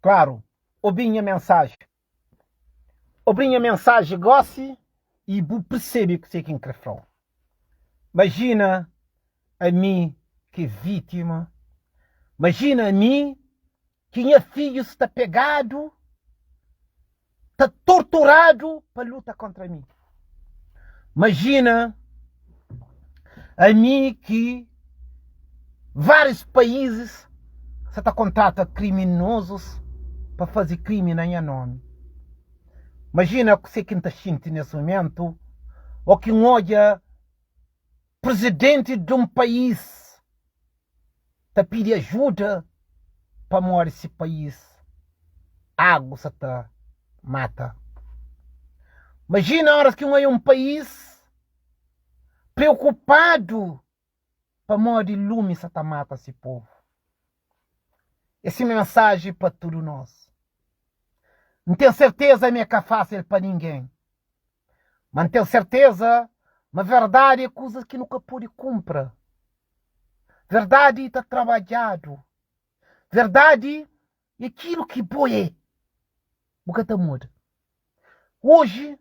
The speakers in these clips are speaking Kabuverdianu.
Klaru, obi nha mensaji. Obi nha mensaji gósi i bu persebe kuzê ki N krê fla-u. Majina ami ki é vítima. Majina ami ki nha fidju sta pegadu, ta torturadu pa luta kóntra mi. Majina ami ki várius paízis sa ta kontrata kriminozus pa faze krimi na nha nómi. Majina kuse ki N ta xinti nes mumentu ô ki N odja prizidenti di un país ta pidi ajuda pamodi si país agu sa ta mata. Majina oras ki un oia un país preokupadu pamodi lumi sa ta mata si povu. Es si mensaji pa tudu nos. N ten serteza ma é ka fásil pa ningen, ma N ten serteza ma verdadi é kuzas ki nu ka pode kunpra. Verdadi ta trabadjadu. Verdadi é kilu ki bo é. Bu ka ta muda. Oji,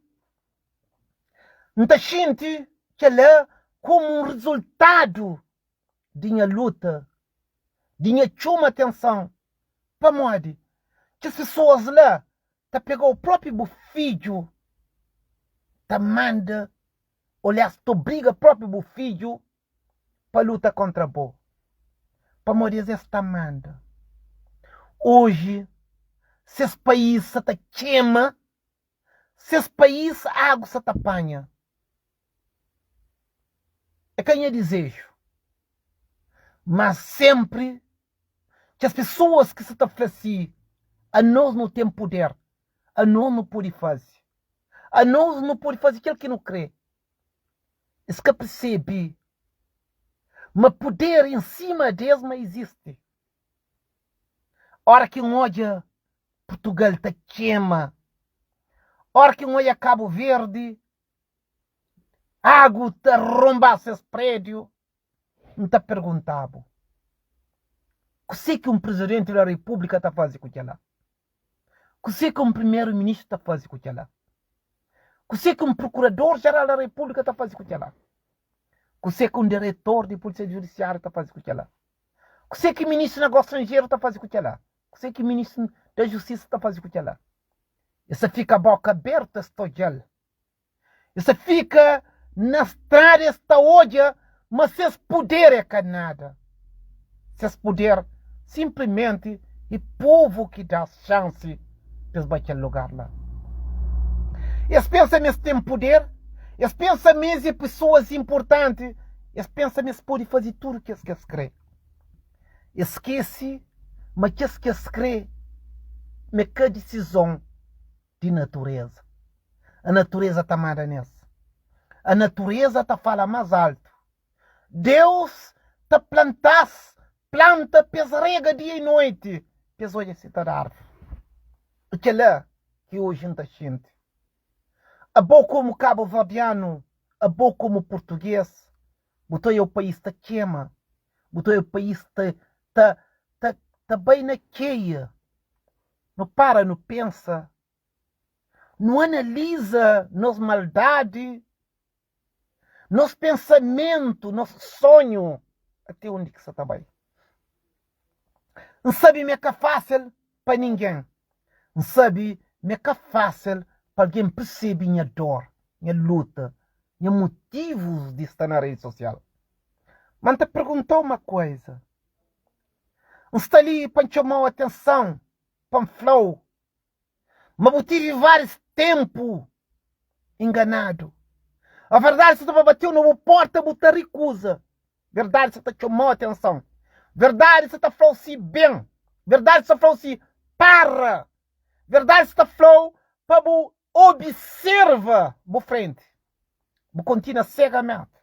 N ta xinti kel-la komu un rezultadu di nha luta, di nha txoma atenson. Pamodi? Kes pesoas la ta pega-u própi bu fidju, ta manda, oliás, ta obriga própi bu fidju pa luta kontra bo, pamodi es es ta manda. Oji, ses país sa ta kema, ses país agu sa ta panha. É ka nha dizeju, mas senpri kes pesoas ki sa ta fla si, anos nu ten puder, anos nu pode faze, anos nu pode faze kel ki nu kre. Es ka persebe ma puder en sima des ma izisti. Ora ki N odja Purtugal ta kema, ora ki N odja Kabu Verdi agu ta ronba ses prediu, N ta pergunta-bu, kuse ki un Prizidenti da Repúblika ta faze ku kel-la? Kuse ki un Primeru-Ministru ta faze ku kel-la? Kuse ki un Prokurador-Jeral da Repúblika ta faze ku kel-la? Kuse ki un Diretor di Pulisia Judisiáriu ta faze ku kel-la? Kuse ki Ministru di Negósiu Stranjeru ta faze ku kel-la? Kuse ki Ministru da Justisa ta faze ku kel-la? Es ta fika boka abertu, es ta odja-l. Es ta fika na strada es ta odja ma ses puder é ka nada. Ses puder sinplimenti é povu ki da-s xansi pa es bai kel lugar la. Es pensa ma es ten puder, es pensa ma es é pesoas inportanti, es pensa ma es pode faze tudu kes ki es krê. Es skese ma kes ki es krê ma é ka disizon di natureza. A natureza ta manda nes. A natureza ta fala mas altu. Deus ta planta-s planta pa es rega dia i noiti, pa es odja si ta da arvi. I kel-la ki oji N ta xinti. Abo komu kabuverdianu, abo komu purtugês, bu ta odja país ta kema, bu ta odja país ta ta ta ta bai na keia. Nu para nu pensa, nu analiza nos maldadi, nos pensamentu, nos sonhu ate undi ki sa ta bai. N sabe ma é ka fásil pa ningen, N sabe ma é ka fásil pa algen persebe nha dor, nha luta, nha motivus di sta na redi sosial. Ma N ta pergunta-u uma kuza, N sta li pa N txoma-u atenson, pa N fla-u ma bu tivi várius ténpu inganadu. A verdadi sta ta bateu na bu porta, bu ta rikuza. Verdadi sta ta txoma-u atenson. Verdadi sta ta fla-u si ben. Verdadi sta ta fla-u si para. Verdadi sta ta fla-u pa bu observa bu frenti. Bu kontinua segamenti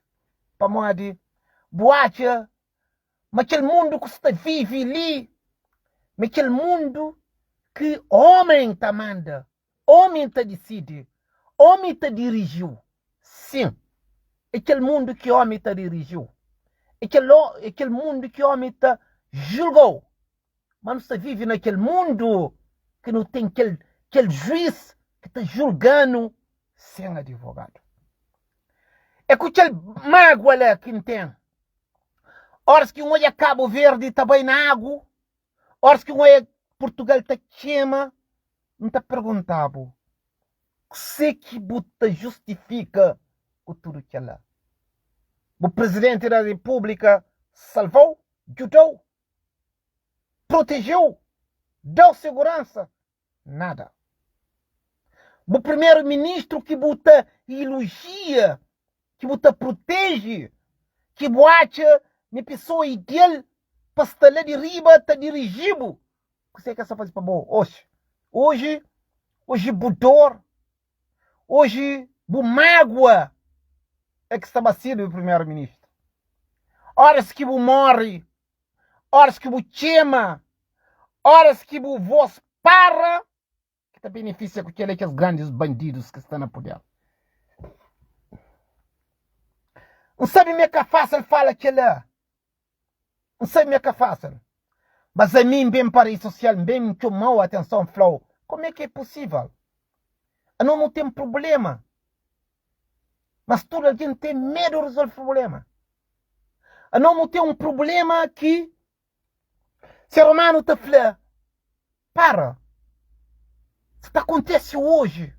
pamodi bu atxa ma kel mundu ku sta vive li ma kel mundu ki omen ta manda, omen ta disidi, omen ta dirijiu. Sin, é kel mundu ki omen ta dirijiu, é kel é kel mundu ki omen ta julgau. Ma nu sta vive na kel mundu. ki nu ten kel kel juiz ki ta julga-nu sen adivogadu. É ku kel mágua la ki N ten. Óras ki N odja Kabu Verdi ta bai na agu, óras ki N odja Purtugal ta kema, N ta pergunta-bu, Kuzê ki bu ta justifika ku tudu kel-la? Bu Prizidenti da Repúblika salva-u, djuda-u, proteje-u, da-u seguransa? Nada. Bu primeru ministru ki bu ta ilojia, ki bu ta proteje, ki bu atxa ma é pesoa ideal pa sta la di riba ta diriji-bu, kuzê ki el sta faze pa bo oji? Oji, oji bu dor, oji bu mágua é ki sta ba sirbi primeru ministru. Óras ki bu móre, óras ki bu txema, óras ki bu vós para, ki ta benefisia ku kel é kes grandis bandidus ki sta na puder. N sabe ma é ka fásil fala kel-la. N sabe ma é ka fásil. Mas ami N ben pa redi sosial, N ben txoma-u atenson, N fla-u como é ki é pusível. Anos nu ten prubléma, mas tudu algen ten medu rezolve prubléma. Anos nu ten un prubléma ki Ser umanu ta fla, Para! Sa ta kontise oji.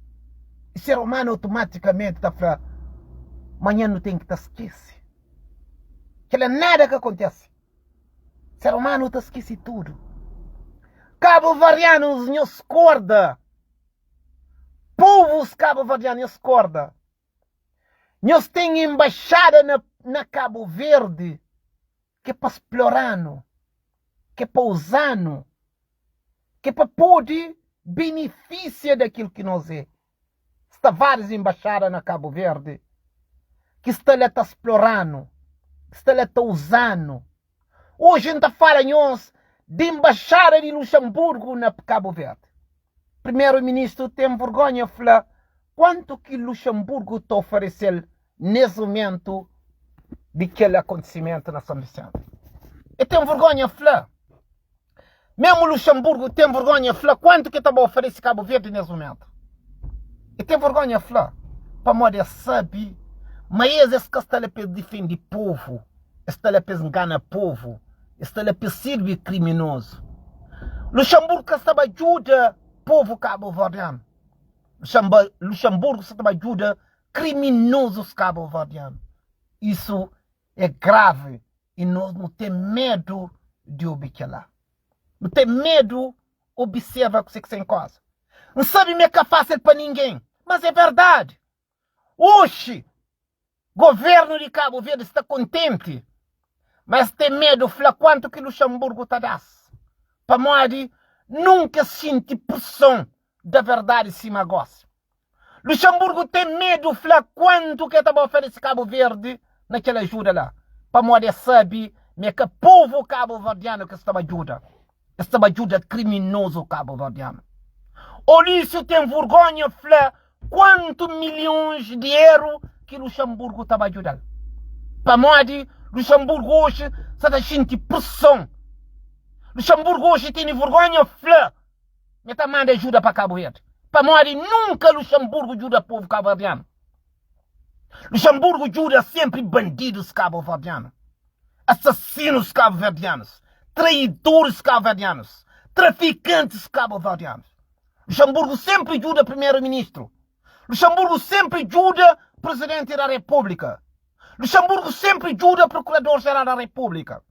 I ser umanu otomatikamenti ta fla, Manhan nu ten ki ta skese. Kel-la nada ka kontise. Ser umanu ta skese tudu. Kabuverdianus, nhos korda! Povus kabuverdianu, nhos korda! Nhos ten enbaxada na, na Kabu Verdi ke pa splora-nu, ke pa uza-nu, ke pa pode benefisia di akil ki nos é. Sta várius enbaxada na Kabu Verdi ki sta la ta splora-nu, ki sta la ta uza-nu. Oji N ta fala nhos di enbaxada di Luxemburgu na Kabu Verdi. Primeru Ministru ten vergonha fla kuantu ki Luxemburgu ta oferese-l nes mumentu di kel akontisimentu na Son Visenti. E ten vergonha fla. Mesmu Luxemburgu ten vergonha fla kuantu ki ta ba oferese Kabu Verdi nes mumentu. E ten vergonha fla pamodi es sabi ma es es ka sta la pa es difendi povu, es sta la pa es ngana povu, es sta la pa es sirbi kriminozu. Luxemburgu ka sta ba djuda povu kabuverdianu. Luxemburgu sta ta ba djuda kriminozus kabuverdianu. Isu é gravi i nos nu ten medu di obi kel-la. Nu ten medu observa kuzê ki sta en koza. N sabe ma é ka fásil pa ningen, mas é verdadi. Oxi, governu di Kabu Verdi sta kontenti, ma es ten medu fla kuantu ki Luxemburgu ta da-s, pamodi nunka es xinti preson da verdadi sima gosi. Luxemburgo ten medu fla kuantu ke ta ba oferese Kabu Verdi na kel ajuda la, pamodi es sabi ma é ka povu kabuverdianu ki sta ba djuda, es sta ba djuda kriminozu kabuverdianu. Olísio ten vurgonha fla kuantu milhons di eru ki Luxemburgo ta ba djuda-l, pamodi Luxemburgo oxi sa ta xinti preson. Luxemburgo oxi tene vurgonha fla. Nha ta manda ajuda pa Kabu Verdi. Pamodi nunka Luxemburgo djuda povu kabuverdianu. Luxemburgo djuda sempri bandidus kabuverdianu, asasinus kabuverdianus, traidoris kabuverdianus, trafikantis kabuverdianus. Luxemburgo sempri djuda primeru ministru. Luxemburgo sempri djuda presidenti da repúblika. Luxemburgo sempri djuda prokurador jeral da repúblika.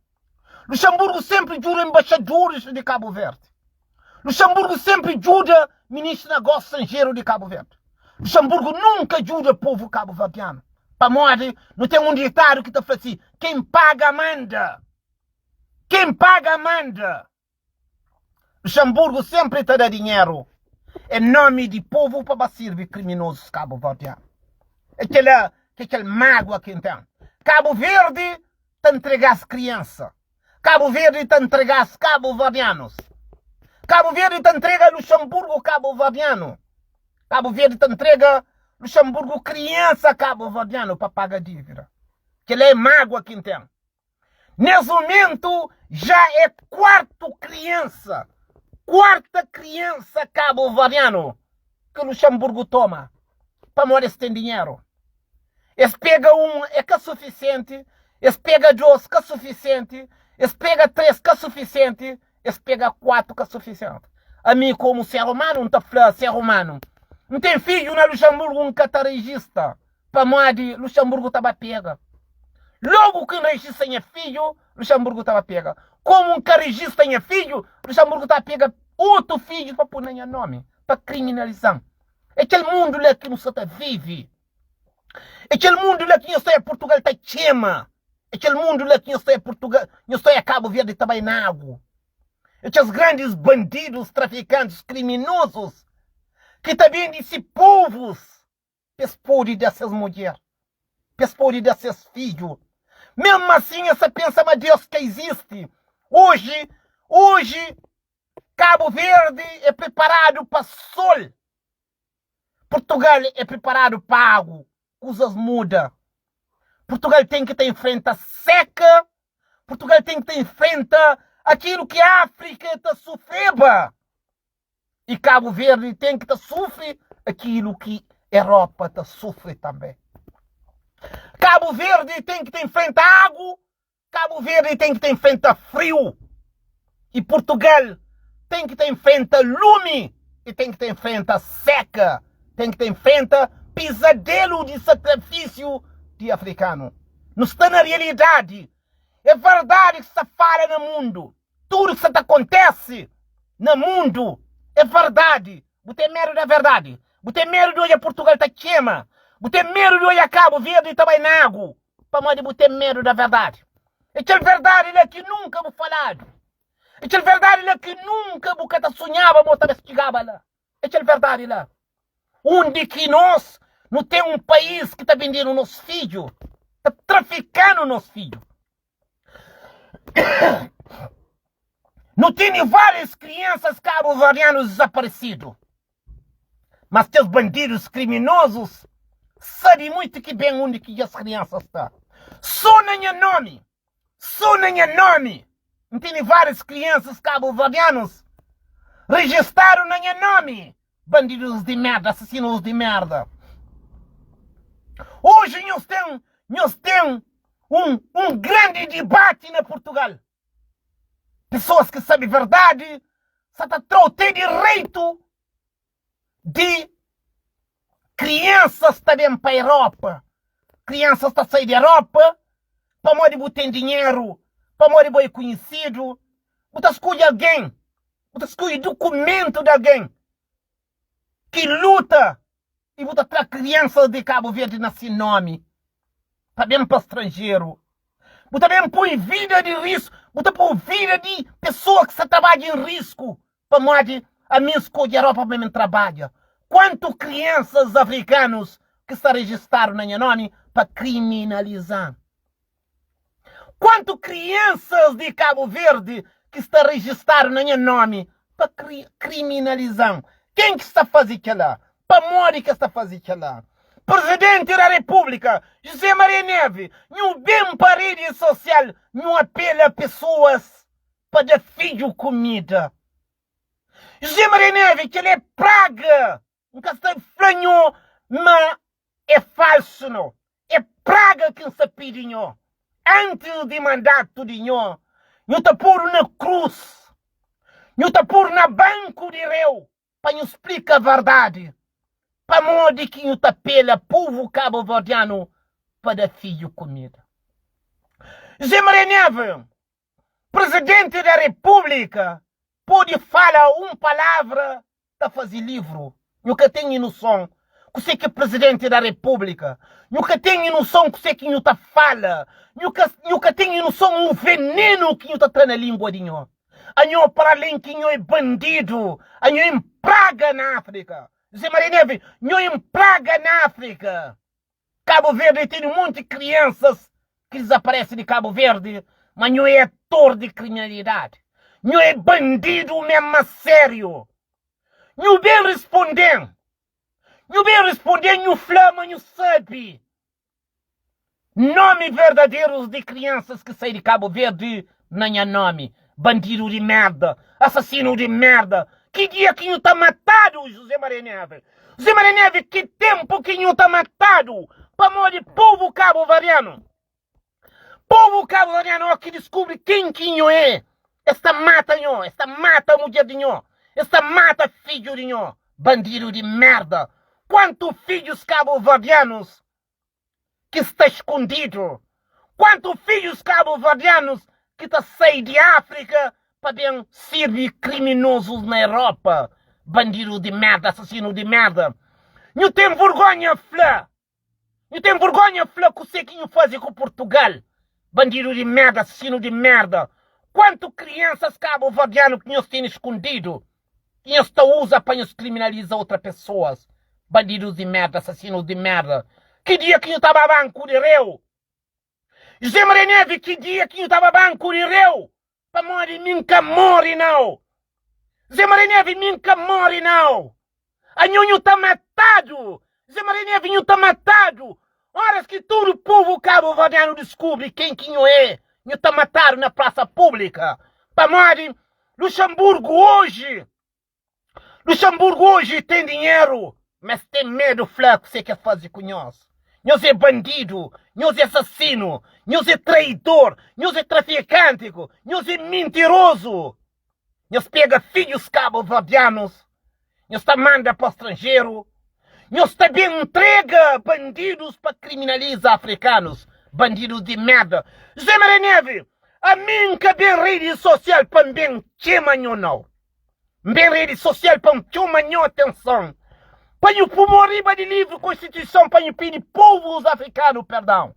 Luxemburgo sempri djuda embaixadoris di Kabu Verdi. Luxemburgo sempri djuda ministru di negósiu stranjeru di Kabu Verdi. Luxemburgo nunka djuda povu kabuverdianu. Pamodi nu ten un ditadu ki ta fla si, Ken paga manda. Ken paga manda. Luxemburgo sempri ta da dinheru em nomi di povu pa ba sirbi kriminozus kabuverdianu. É kela ki é kel mágua ki N ten. Kabu Verdi ta ntrega-s kriansa. Kabu Verdi ta ntrega-s kabuverdianus. Kabu Verdi ta ntrega Luxemburgo kabuverdianu. Kabu Verdi ta ntrega Luxemburgo kriansa kabuverdianu pa paga dívida. Kela é mágua ki N ten. Nes mumentu já é kuartu kriansa. kuarta kriansa kabuverdianu ki Luxemburgu toma pamodi es ten dinheru. Es pega un é ka sufisienti, es pega dos ka sufisienti, es pega tres ka sufisienti, es pega kuatu ka sufisienti. Ami komu ser umanu N ta fla ser umanu, N ten fidju na Luxemburgu N ka ta rejista pamodi Luxemburgu ta ba pega. Logu ki N rejista nha fidju, Luxemburgu ta ba pega. Komu N ka rejista nha fidju, Luxemburgu ta ba pega otu fidju pa pui na nha nomi, pa kriminaliza-m. É kel mundu la ki nu sa ta vive. É kel mundu la ki nhos ta oia Purtugal ta kema. É kel mundu la ki nhos ta oia Purtugal, nhos ta oia Kabu Verdi ta bai na agu. É kes grandis bandidus, trafikantis, kriminozus ki ta bende si povus pa es pode da ses mudjer, pa es pode da ses fidju. Mesmu asin es ta pensa ma Deus ka izisti. Oji, oji Kabu Verdi é priparadu pa sol, Purtugal é priparadu pa agu. Kuzas muda. Purtugal ten ki ta infrenta seka, Purtugal ten ki ta infrenta akilu ki Afrika ta sufreba i Kabu Verdi ten ki ta sufri akilu ki Eropa ta sufri tanbe. Kabu Verdi ten ki ta infrenta agu, Kabu Verdi ten ki ta infrenta friu i Purtugal ten ki ta infrenta lumi i ten ki ta infrenta seka, ten ki ta infrenta pizadelu di sakrifisiu di afrikanu. Nu sta na rialidadi, é verdadi ki sta fala na mundu, tudu ki sta ta kontesi na mundu é verdadi. Bu ten medu da verdadi? Bu ten medu di odja Purtugal ta kema? Bu ten medu di odja Kabu Verdi ta bai na agu? Pamodi bu ten medu da verdadi. É kel verdadi la ki nunka bu faladu. É kel verdadi la ki nunka bu ka ta sunhaba ma bu ta ben txigaba la. É kel verdadi la. Undi ki nos nu ten un país ki ta bendenu nos fidju, ta trafikanu nos fidju. Nu tene várias kriansas kabuverdianus dizaparesidu. Mas kes bandidus kriminozus sabe muitu ki ben undi ki kes kriansa sta. So na nha nomi, so na nha nomi, N tene várius kriansas kabuverdianus rejistadu na nha nomi. Bandidus di merda, asasinus di merda. Oji nhos ten, nhos ten un, un grandi dibati na Purtugal. Pesoas ki sabe verdadi sa ta tra-u te direitu di kriansas ta ben pa Eropa. Kriansas ta sai di Eropa pamodi bu ten dinheru, pamodi bo é konhisidu. Bu ta skodje algen, bu ta skodje dukumentu di algen ki luta i bu ta tra kriansas di Kabu Verdi na si nomi pa ben pa stranjeru. Bu ta ben poi vida di risku, bu ta poi vida di pesoa ki sta trabadja en risku pamodi ami N skodje Eropa pa mi N trabadja. Kuantu kriansas afrikanus ki sta rejistadu na nha nomi pa kriminaliza-m? Kuantu kriansas di Kabu Verdi ki sta rejistadu na nha nomi pa kriminaliza-m? Ken ki sta faze kela? Pamodi ki es sta faze kela? Prezidenti da Repúblika, José Maria Neves, nhu ben pa redi sosial nhu apela pesoas pa da fidju kumida. José Maria Neves, kela é praga! N ka sta fla nho ma é falsu no. É praga ki N sta pidi nho. Antis di mandatu di nho, nho ta podu na krus, nho ta podu na banku di reu pa nho splika verdadi pamodi ki nho ta pela povu kabuverdianu pa da fidju kumida. José Maria Neves, Presidenti da Repúblika pode fala un palavra ta faze livru. Nhu ka ten inuson kuse ki Presidenti da Repúblika, nhu ka ten inuson kuse ki nhu ta fala, nhu ka nhu ka ten inuson un venenu ki nhu ta tra na lingua di nho. Anho para alen ki nho é bandidu, anho é un praga na Áfrika. José Maria Neves, nho é un praga na Áfrika. Cabo Verde tene monti kriansas ki dizaparese di Cabo Verde, ma nho é ator di kriminalidadi. Nho é bandidu mesmu a sériu. Nhu ben risponden, nhu ben risponden, nhu fla ma nhu sabe nomi verdaderus di kriansas ki sai di Cabo Verde na nha nomi. Bandidu di merda, asasinu di merda. Ki dia ki nhu ta matadu, José Maria Neves? José Maria Neves, ki tempu ki nhu ta matadu pamodi povu kabuverdianu? Povu kabuverdianu ó ki diskubri ken ki nho é, es ta mata nho, es ta mata mudjer di nho, es ta mata fidju di nho. Bandidu di merda! Kuantu fidjus kabuverdianus ki sta skundidu? Kuantu fidjus kabuverdianus ki ta sai di Áfrika pa ben sirbi kriminozus na Europa? Bandidu di merda, asasinu di merda! Nhu ten vergonha fla Nhu ten vergonha fla kusé ki nhu faze ku Portugal? Bandidu di merda, asasinu di merda! Kuantu kriansas kabuverdianu ki nhos tene skundidu ki nhos ta uza pa nhos kriminaliza otra pesoas? Bandidus di merda, asasinus di merda! Ki dia ki nhu ta ba banku di reu? José Maria Neves, ki dia ki nhu ta ba banku di reu? Pamodi mi N ka móre nau. Zé Maria Neves, mi N ka móre nau. Anho nhu ta matadu. Zé Maria Neves, nhu ta matadu. Óras ki tudu povu kabuverdianu diskubri ken ki nhu é, nhu ta matadu na prasa públika. Pamodi Luxemburgu oji Luxemburgo oji ten dinheru, ma es ten medu fla kuse ke faze ku nhos. Nhos é bandidu, nhos é asasinu, nhos é traidor, nhos é trafikanti, nhos é mintirozu. Nhos pega fidjus kabuverdianus, nhos ta manda pa stranjeru, nhos ta ben ntrega bandidus pa kriminaliza afrikanus, bandidus di merda. José Maria Neves, ami N ka ben redi sosial pa N ben txema nho nau. N ben redi sosial pa N txoma nho atenson pa nhu pu mo riba di livru konstituison pa nhu pidi povus afrikanu perdão.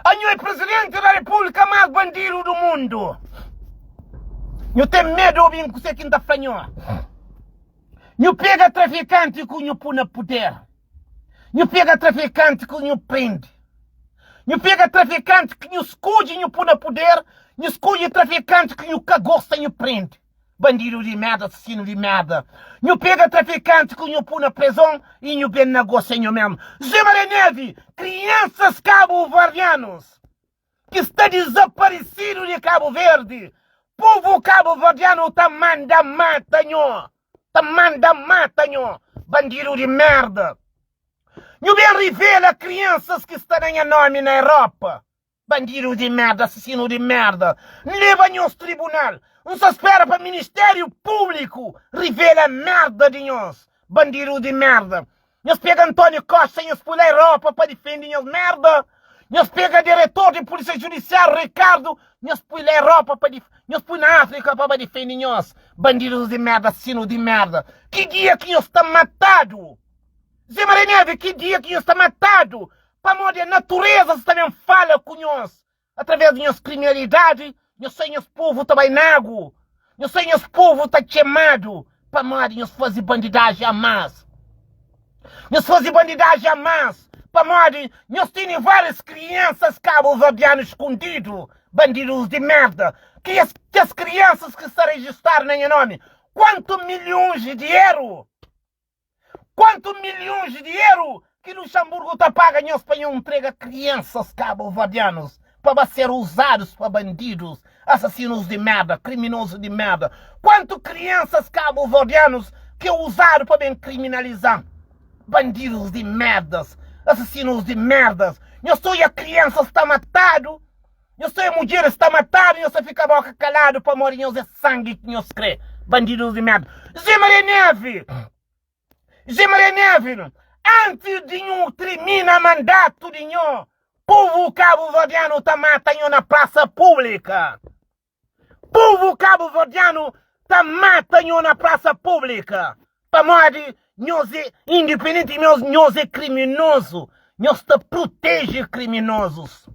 Anho é presidenti da repúblika más bandidu du mundu. Nhu ten medu obi kuse ki N ta fla nho. Nhu pega trafikanti ku nhu pu na puder. Nhu pega trafikanti ku nhu prende. Nhu pega trafikanti ki nhu skodje nhu pu na puder, nhu skodje trafikanti ki nhu ka gosta nhu prende. Bandidu di merda, asasinu di merda. Nhu pega trafikanti ku nhu pu na prezon i nhu ben nagosia nhu mesmu. José Maria Neves, kriansas kabuverdianus ki sta dizaparisidu di Kabu Verdi, povu kabuverdianu ta manda mata nho. Ta manda mata nho, bandidu di merda. Nhu ben rivela kriansas ki sta na nha nomi na Europa. Bandidu di merda, asasinu di merda. N leba nhos tribunal. N sta spera pa Ministériu Públiku rivela merda di nhos. Bandidu di merda. Nhos pega António Costa nhos pui la Europa pa difende nhos merda. Nhos pega diretor di Polícia Judiciário Ricardo nhos pui la Europa pa nhos pui na África pa ba difende nhos. Bandidus di merda, assassinu di merda. Ki dia ki nhos ta matadu? Zé Maria Neves, ki dia ki nhos ta matadu? Pamodi a natureza sta ben fala ku nhos. Através di nhos kriminalidadi, nhos sai nhos povu ta bai na agu, nhos sai nhos povu ta txemadu pamodi nhos faze bandidaji a mas. Nhos faze bandidaji a mas pamodi nhos tene várias kriansas kabuverdianu skundidu, bandidus di merda. Ki es, kes kriansas ki sta rejistadu na nha nomi, kuantu milhons di eru? Kuantu milhons di eru ki Luxemburgo ta paga nhos pa nho ntrega kriansas kabuverdianus pa ba ser uzadus pa bandidus, asasinus di merda, kriminozus di merda? Kuantu kriansas kabuverdianus ki uzadu pa ben kriminaliza bandidus di merdas, asasinus di merdas? Nhos ta odja kriansas ta matadu? Nhos ta oia mudjeris ta matadu nhos ta fika boka kaladu pamodi nhos é sangi ki nhos kre bandidus di merda José Maria Neve José Maria Neve antis di nhu trimina mandatu di nho povu kabuverdianu ta mata nho na prasa públika povu kabuverdianu ta mata nho na prasa públika pamodi nhos é indipendenti nhos é kriminozu nhos ta proteje kriminozus.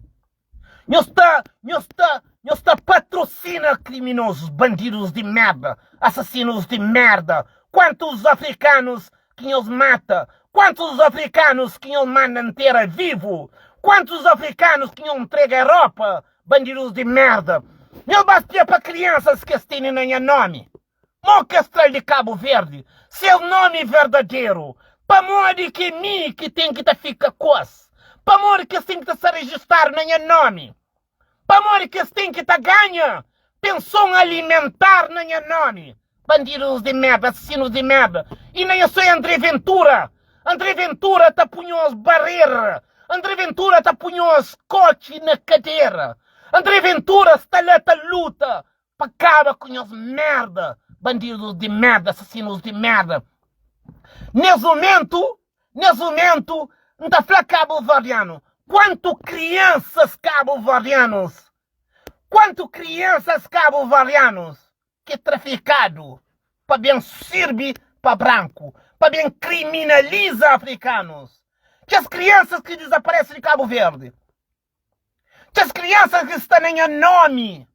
Nhos ta, nhos ta, nhos ta patrocina criminosos, bandidos di merda, assassinos di merda. Quantos africanos ki nhos mata? Quantos africanos ki nhos manda ntera vivo? Quantos africanos ki nhos ntrega Europa? Bandidos di merda. Nhos ba spia pa crianças ki es tene na nha nomi. Mo ki es tra-l di Kabu Verdi, ses nomi verdaderu? Pamodi ki mi ki ten ki ta fika ku es? Pamodi ki es ten ki ta sta rejistadu na nha nomi? Pamodi ki es ten ki ta ganha penson alimentar na nha nomi? Bandidus di merda, asasinus di merda. I na nha soi André Ventura. André Ventura ta pu nhos barera. André Ventura ta pu nhos kotxi na kadera. André Ventura sta la ta luta pa kaba ku nhos merda. Bandidus di merda, asasinus di merda. Nes mumentu, nes mumentu, N ta fla kabuverdianu, kuantu kriansas kabuverdianus, kuantu kriansas kabuverdianus ki trafikadu pa ben sirbi pa branku, pa ben kriminaliza afrikanus, kes kriansas ki dizaparese di Kabu Verdi, kes kriansas ki sta na nha nomi,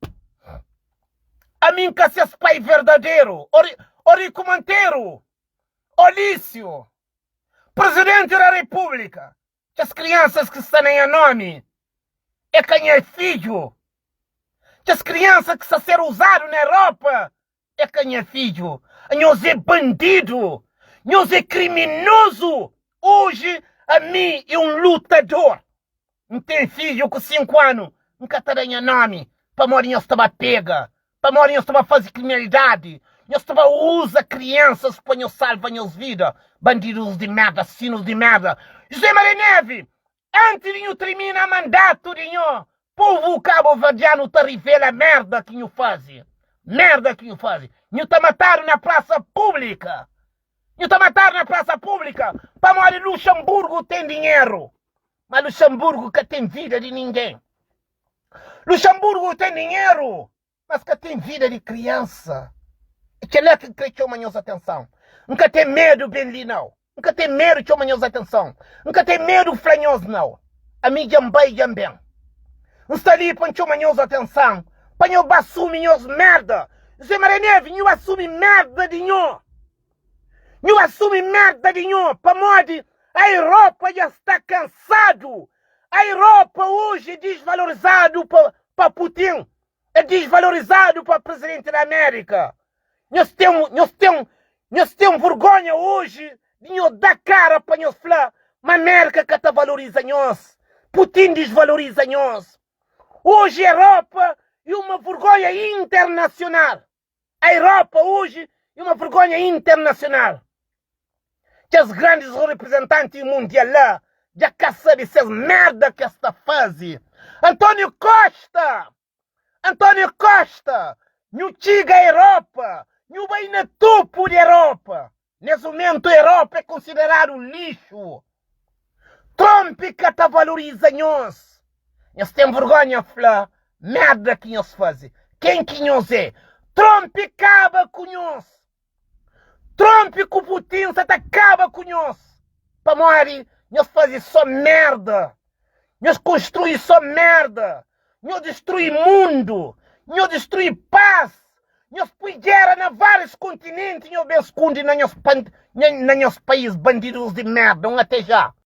ami N ka ses pai verdaderu, o Riku Monteru, o Lísiu, Presidenti da Repúblika, Kes kriansas ki sta na nha nomi é ka nha fidju. Kes kriansa ki sta ser uzadu na Europa é ka nha fidju. Nhos é bandidu, nhos é kriminozu. Oji ami é un lutador. N ten fidju ku 5 anu, N ka ta da nha nomi pamodi nhos ta ba pega, pamodi nhos ta ba faze kriminalidadi, nhos ta ba uza kriansas pa nhos salva nhos vida. Bandidus di merda, asasinus di merda. José Maria Neves, anti di nhu trimina mandatu di nho, povu kabuverdianu ta rivela merda ki nhu faze. Merda ki nhu faze. Nhu ta matadu na prasa públika. Nhu ta matadu na prasa públika pamodi Luxemburgu ten dinheru. Ma Luxemburgu ka ten vida di ningen. Luxemburgu ten dinheru, mas ka ten vida di kriansa. É kel-la ki N krê txoma nhos atenson. N ka ten medu ben li, nau. N ka ten medu txoma nhos atenson. N ka ten medu fla nhos nau. Ami dja N bai, dja N ben. N sta li pa N txoma nhos atenson, pa nhos ba sumi nhos merda. José Maria Neves, nhu ba sumi merda di nho. Nhu asumi merda di nho pamodi a Europa dja sta kansadu. A Europa oji é disvalorizadu pa pa Putin, é disvalorizadu pa presidenti da Amérika. Nhos ten nhos ten nhos ten vergonha oji di nhos da kara pa nhos fla ma Amérika ka ta valoriza nhos, Putin disvaloriza nhos. Oji Europa é uma vergonha internasional. A Europa oji é uma vergonha internacional. Kes grandes representantes mundial la dja ka sabe ses merda ki es ta faze. António Costa! António Costa! Nhu txiga Europa, nhu bai na topu di Europa. Nes mumentu Europa é konsideradu lixu. Trump ka ta valoriza nhos. Nhos ten vergonha fla merda ki nhos faze. Ken ki nhos é? Trump kaba ku nhos. Trump ku Putin sa ta kaba ku nhos. Pamodi nhos faze so merda. Nhos konstrui so merda. Nhos distrui mundu. Nhos distrui pas. Nhos pui gera na várius kontinenti, nhos ben skundi na nhos na nhos país, bandidus di merda, un ate já.